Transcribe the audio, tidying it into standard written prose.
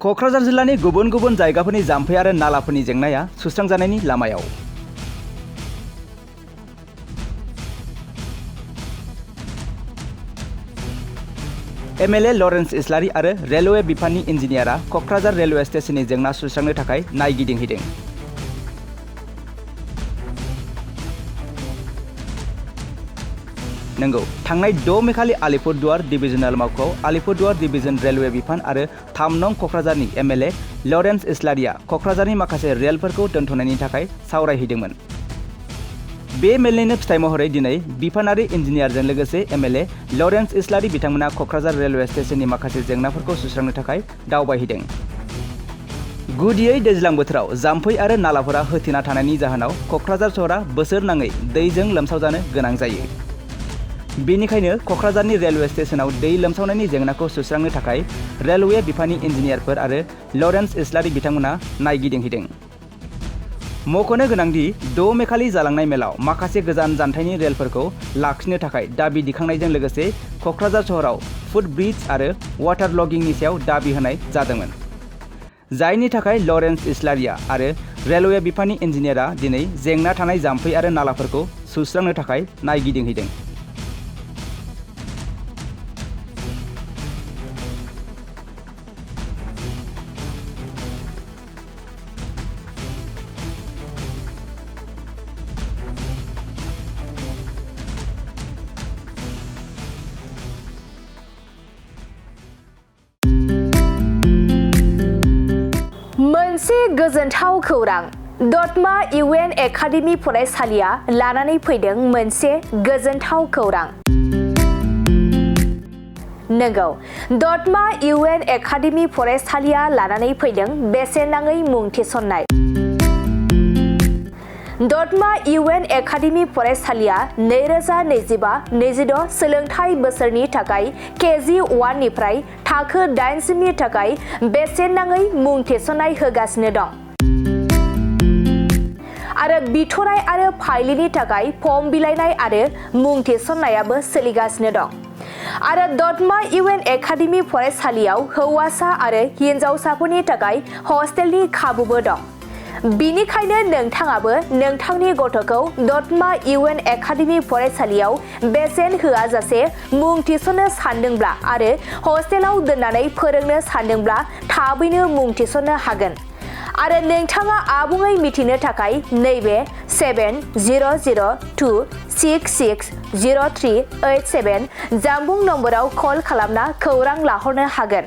क'क्राझार जिल्लानि गुबुन गुबुन जायगाफोरनि जाम्फै आरो नालाफोरनि जेंनाया सुस्रांजानायनि लामायाव। एमएलए लरेन्स इस्लारि आरो रेलवे बिफाननि इन्जिनियारा क'क्राझार रेलवे स्टेशननि जेंना सुस्रांनो थाखाय नायगिदिंहैदों। नंगौ, थांनाय 6 मे खालि आलिपुरदुवार डिभिजनेल मावख'आव आलिपुरदुवार डिभिजन रेलवे बिफान आरो 3 नं क'क्राझारनि एमएलए लरेन्स इस्लारिया क'क्राझारनि माखासे रेलफोरखौ दोनथ'नायनि थाखाय सावरायहैदोंमोन। बे मेलनिनो फिथाइ महरै दिनै बिफानारि इन्जिनियारजों लोगोसे एमएलए लरेन्स इस्लारि बिथांमोना क'क्राझार रेलवे स्टेशननि माखासे जेंनाफोरखौ सुस्रांनो थाखाय दावबायहैदों। गुदियै दैज्लां बोथोराव जाम्फै आरो नालाफोरा होथेना थानायनि जाहोनाव क'क्राझार सहरा बोसोरनाङै दैजों लोमसावजानो गोनां जायो। बेनिखायनो क'क्राझारनि रेलवे स्टेशनाव दै लोमसावनायनि जेंनाखौ सुस्रांनो थाखाय रेलवे बिफाननि इन्जिनियारफोर आरो लरेन्स इस्लारि बिथांमोना नायगिदिंहैदों। मख'नो गोनांदि 6 मे खालि जालांनाय मेलाव माखासे गोजान जानथाइनि रेलफोरखौ लाखिनो थाखाय दाबि दिखांनायजों लोगोसे क'क्राझार सहराव फुटब्रिज आरो वाटार लगिंनि सायाव दाबि होनाय जादोंमोन। जायनि थाखाय लरेन्स इस्लारिया आरो रेलवे बिफाननि इन्जिनियारा दिनै जेंना थानाय जाम्फै आरो नालाफोरखौ सुस्रांनो थाखाय नायगिदिंहैदों। मोनसे गोजोनथाव खौरां, दतमा इउएन एकाडेमि फरायसालिया लानानै फैदों मोनसे गोजोनथाव खौरां। नंगौ, दतमा इउएन एकाडेमि फरायसालिया लानानै फैदों बेसेन नाङै मुं थिसननाय। दतमा इउएन एकाडेमि फरायसालिया 2025-26 सोलोंथाइ बोसोरनि थाखाय केजि 1 निफ्राय थाखो 8 सिमनि थाखाय बेसेन नाङै मुं थिसननाय होगासिनो दं। आरो बिथराइ आरो फाइलिनि थाखाय फर्म बिलाइनाय आरो मुं थिसननायाबो सोलिगासिनो दं। आरो दतमा इउएन एकाडेमि फरायसालियाव हौवासा आरो हिनजावसाफोरनि थाखाय हस्टेलनि खाबुबो दं। बिनिखायनो नोंथाङाबो नोंथांनि गथ'खौ दतमा इउएन एकाडेमि फरायसालियाव बेसेन होआजासे मुं थिसननो सानदोंब्ला आरो हस्टेलाव दोननानै फोरोंनो सानदोंब्ला थाबैनो मुं थिसननो हागोन। आरो नोंथाङा आबुङै मिथिनो थाखाय नैबे 7002660387 जानबुं नम्बराव कल खालामना खौरां लाहरनो हागोन।